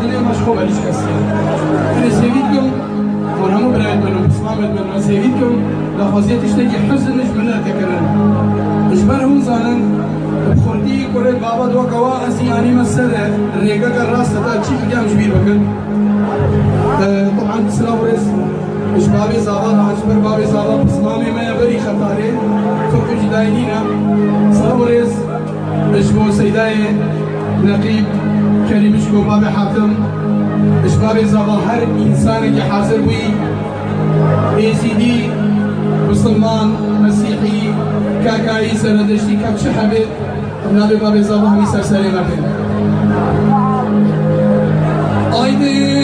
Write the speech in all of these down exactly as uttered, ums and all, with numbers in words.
Dilê me ji xwe ve hîç kes. Em ê sêvî dikim, hûn hemû birayên min û pismamên min, em ê sêvî dikim, daxwaziya tiştekî hizin ji min re dikirin. Ji ber hûn zanin, bi xurtî kurê babet weke wa ez î anîme ser rêgeke rast heta çi bike em ji bîr bikin. Eh, teban silav û rêz ji babê zava re, ji ber babê zava pismamê me ye berî xetarê, ferq û cîdayî nîne. Silav û rêz ji bo Seydayê Neqîb Kerîmişko, babê Hatim, ji babê zava her însanekî hazir bûyî, Êzîdî, Misilman, Mesîhî, Kakayî, Zeredeştî, ka çi hebe, navê babê zava hemî ser serê me bên. Aydin.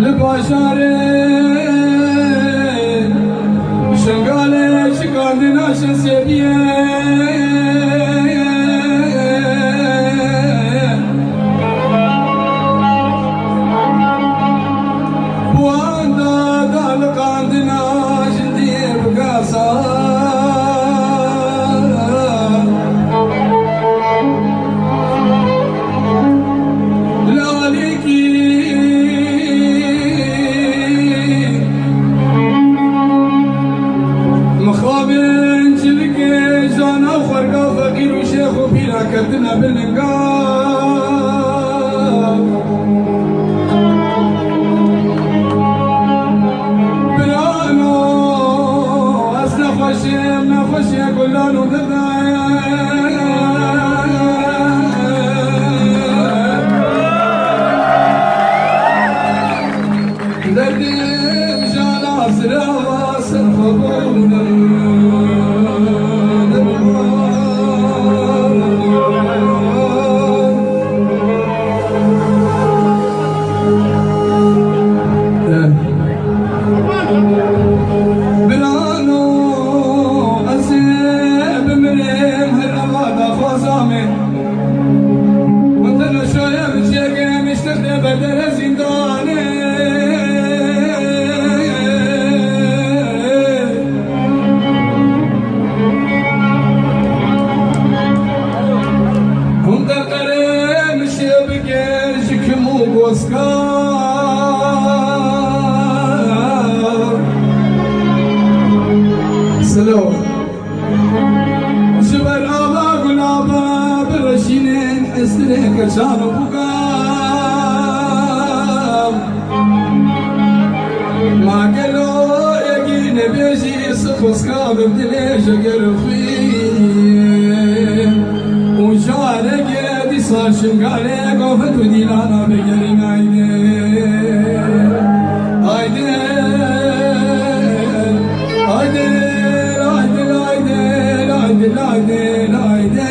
Li bajarê Şengalê şikandina şin sêbiyê. Buanda daliqandina jindiyê bigasa. Li alîkî mixabin çilikê jana xwerga feqîr û şêx û pîra ketine bin linga. Birano, ez nexweşim, nexweşiya gulan û dildayê. Derdim jana sirava ser xwe bûne. Birano, ez ê bimirêm, her ava daxwaza me. Min te neşaye min çêke, min ji te berdere zîndanê. Hûn deqerê min şê bike ji kim û goska. Silo. Ji ber ava gulaba bireşînin hestirê keçan û buka. Ma gelo yekî nebêjî sixoska bi dilê ji gel xwî. Û careke dîsa Şingalê govit û dîlana bigerîn haydi. Haydi. Haydi, haydi, haydi, haydi, haydi, haydi.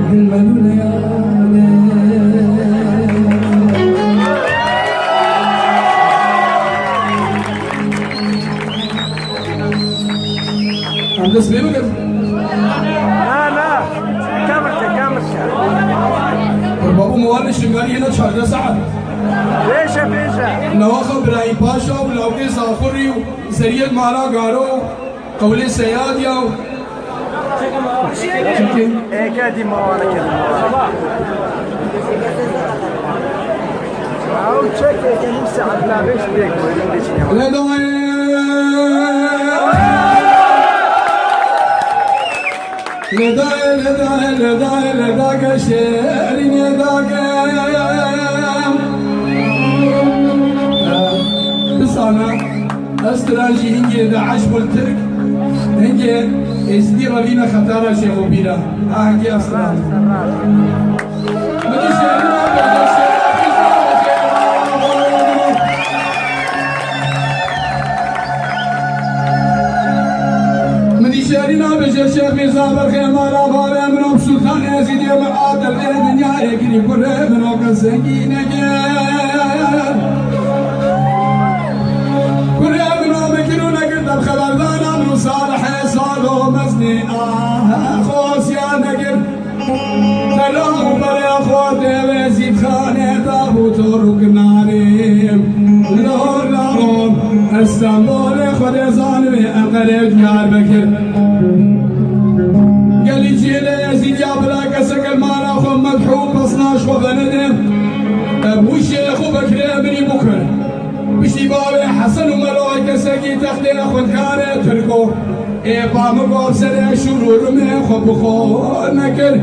Dil melûle ya. Em dest pê bikin. Na, na. Kamir ke, kamir ke. Qurbabû muwalî Şingalî yena çardeh saet. Pêşe, pêşe. Newaxa Birahîm Paşa û lawkê Zaxurî û Zeriyet Mala Garo. Ewlê seyad ya. Çekê. Eke dî mawane ke. Ew çek eke nîv saet navê ji pêk bû, nîv çi ne. Lê dayê. Lê dayê, lê dayê, lê dayê, lê dayê, şêrînê dayê. Bizana, ez tira jî hingê DAIŞ bû li Tirk, hingê Êzidî revîne xetara Şêxo Pîra. Ha, hingê ez tira. Min dî şêrîna bêje, şêrîna bêje. Min dî şêrîna bêje, Şêx Mîrza Belxê mala bavê min û Sultan Êzîdê min a derdê dinyayê girî kurê min o kesengî negir. Kurê min o bikir û negir deb xeberdana min û Salihê Salo meznê ah xosiya negir. Tela û berê xwe tê Êzîdxanê da bû tor û kinarê. Lo, lo, Estenbolê Xwedê zanibê Enqerê û Diyarbekir. Gelî cihê Êzîdiya bila kesek li mala xwe medh û pesna ji xwe venedê. Ev bû Şêx û Bekirê Emirî Bûkir. Piştî bavê Hesen û Melo kesekî textê xwendkarê Tirko. Ê pamik û serê şûr û rimê xwe bi xwe nekir.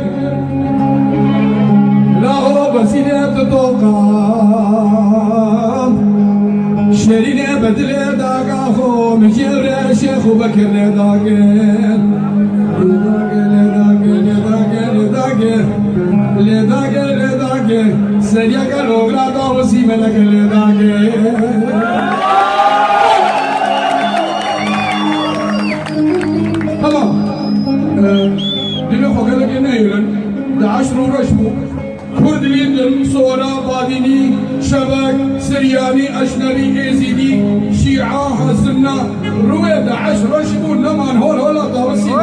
Laho bezîrê tu toqa. Şêrînê bedilê daga xwe, min jê re Şêx û Bekir lê dagir. Lê dagir, lê dagir, lê dagir, lê dagir. Lê dagir, lê dagir. Seriyeke rogra da wezî meleke lê dagir. Tamam. Ee, dilê xwe gelekê neyêrin. DAIŞ rûreş bû. Kurd, Lîndin, Sora, Badînî, Şebek, Siryanî, Eşnevî, Êzîdî, Şîa, Sunna, rûyê DAIŞ reş bû, neman hol hola dawesî.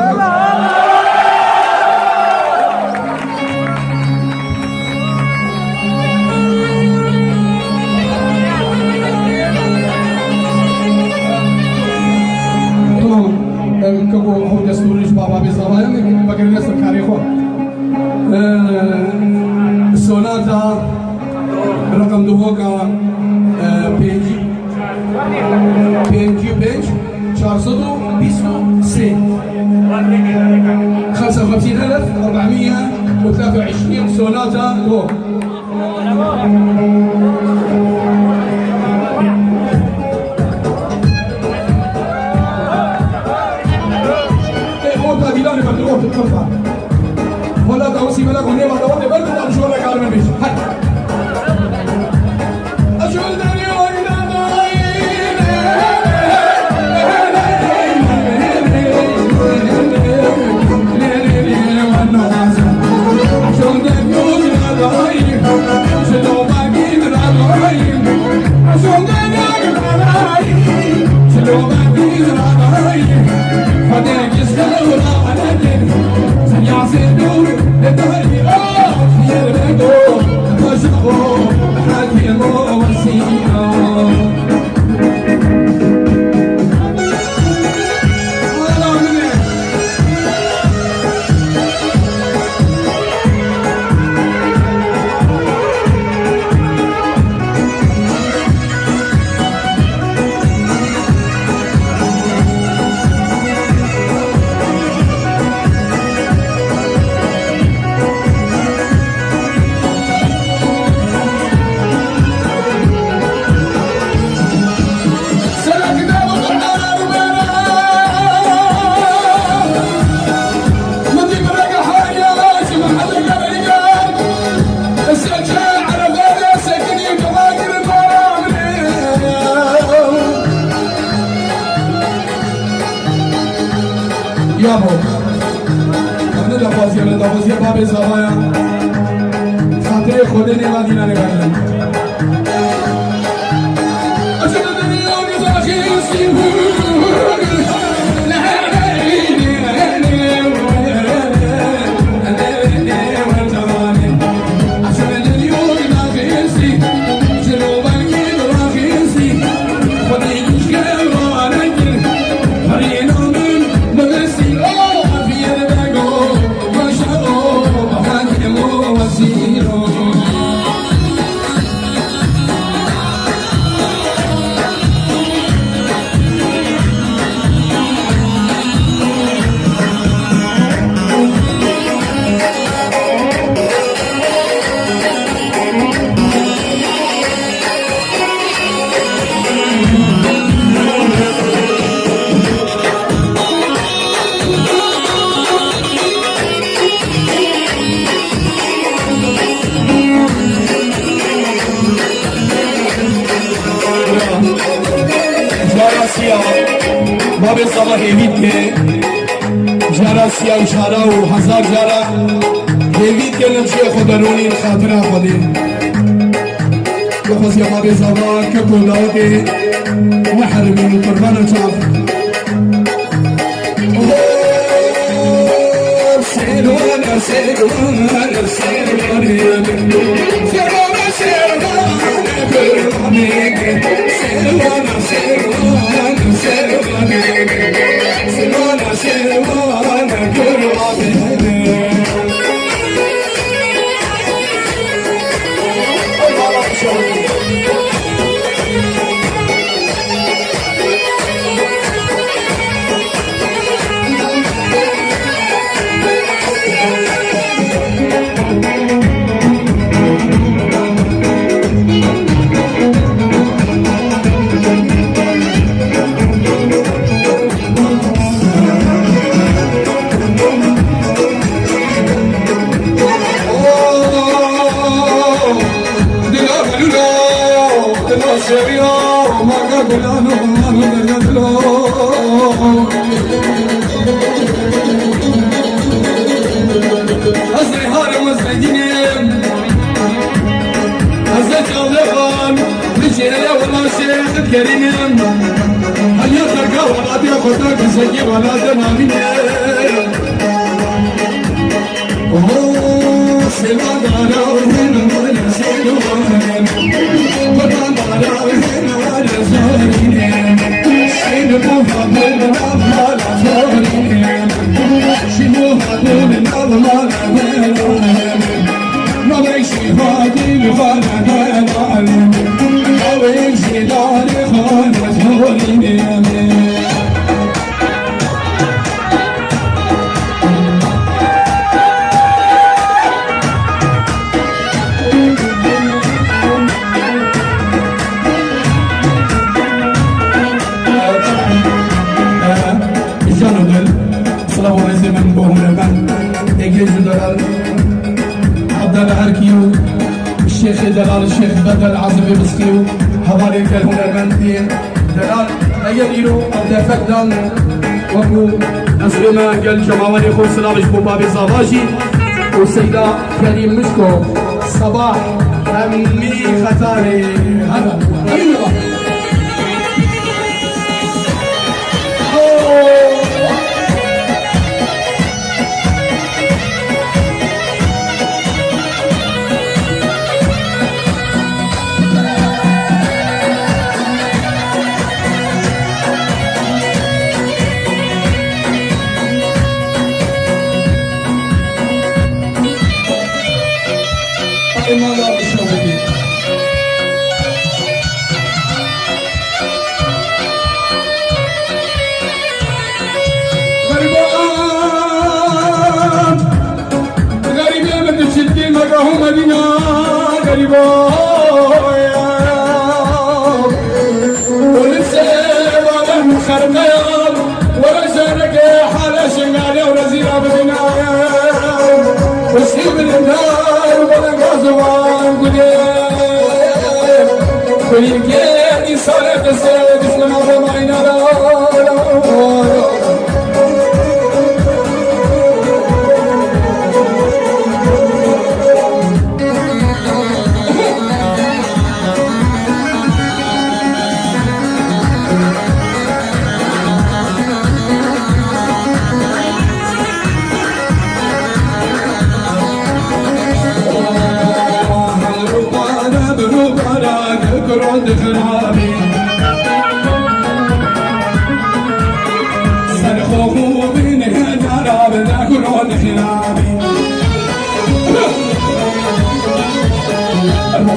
Tamam. Em, keko ew destûrê ji baba bê zavayan, em, vegerine ser karê xwe. Em, sonata reqem duhoka, em, pêncî, pêncî pênc, çar sed û bîst û sê. Xemsa û xemsîn elf, erbemîye û telate û eşrîn, sonata duhok. Ê, orta dîlanê me, orta, orta. Wela dawsî mela ku nêva dawatê ber, dam şo re kar me bêj. Hadi. Yabo. Em ne daxwaziya, ne daxwaziya babê zavaya. Xatirê Xwedê nêva dîna nêva dîna. Babê Zava hêvî dike, cara siya û çara û hezar cara hêvî dike, li cihê xwe derûnîn xatira Xwedê. Bixwazî Babê Zava kek û lawikê neherimîn û qurbana çav. Ez rêharim, ez Medînim, ez Çavlêxan, min jî heye wela Şêx Kerîm im. Heliya derga welatiya xwe da gizekî welate navîne. Can û dil, silav û rêzê min bo hunermend, ê gêj û delal Abdel Erkî û Şêxê delal Şêx Bedel Azimê Biskî û hevalên gel hunermendiyê delal, heye îro ev defek dan. Wekû ez rê me gel cemawerê xwe silavê ji bo babê Zava jî û Seyda Kerîm Mişko, Sebah, hemî xetarê hebe. Hemî hebe. Gariban, garibê min diçitkî me gahû Medîna, gariban. Polîsê balem xerqeyan, were şerekê hale Şingalê û rezîla bibîna. Wesî bilindar û belengaz û van gudê. Kulîlkê dîsarê qisê dişmena be mayna ra.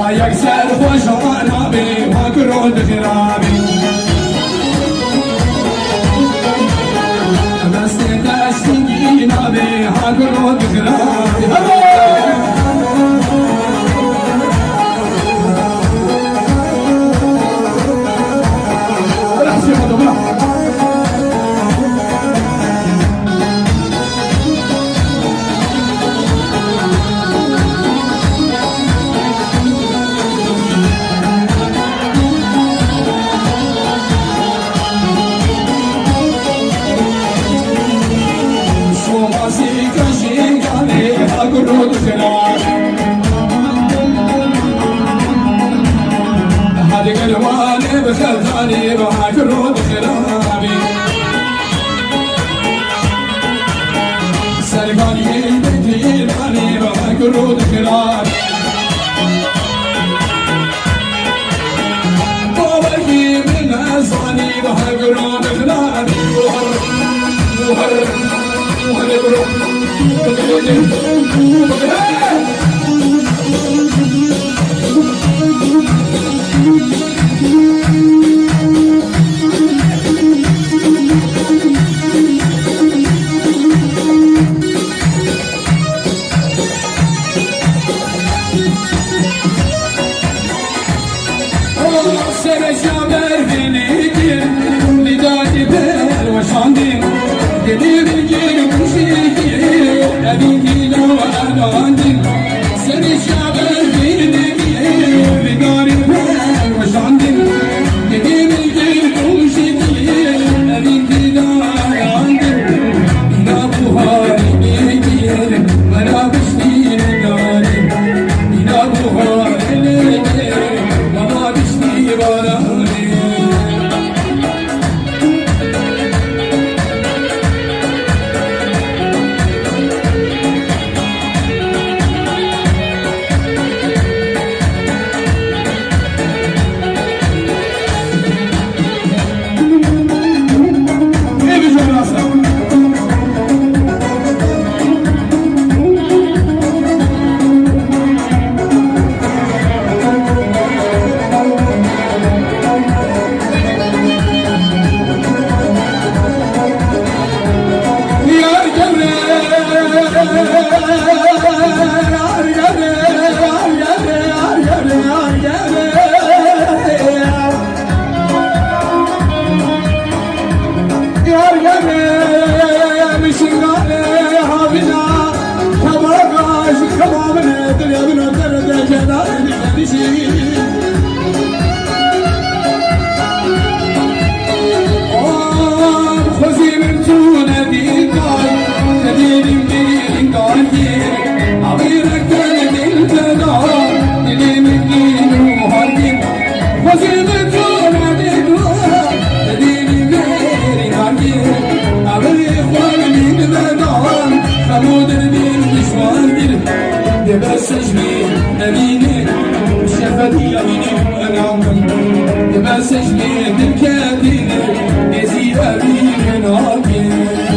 Rayek ser xwe ji wan nabê, ma kiro dixirabî. Destê te eştingî nabê, ha kiro dixirabî. Hebe! Bira hesê xwe de, bira. Hadi gel wane bi xeltanê bi hak rû dixirabî. Servaniyê bi tîranê bi hak rû dixirabî. Bawerî min nezanî bi hak rû dixirabî. Buhar, buhar, buhar bro. Sereşa bervînî kir, nîdakî ber weşandî. Dilî min kir kuşîkî, evî dîlo elandî. Sereşa bervînî kir, nîdakî ber weşandî. Dilî min kir kuşîkî, evî dîlo elandî. Nîna buharî min kir, wera biştî nîdakî. Nîna buharî min kir, wera biştî baranî. Dê be sejmê Emînê, şefetî Emînê û enakim. Dê be sejmê dilketînê, êzî Emînê nakim.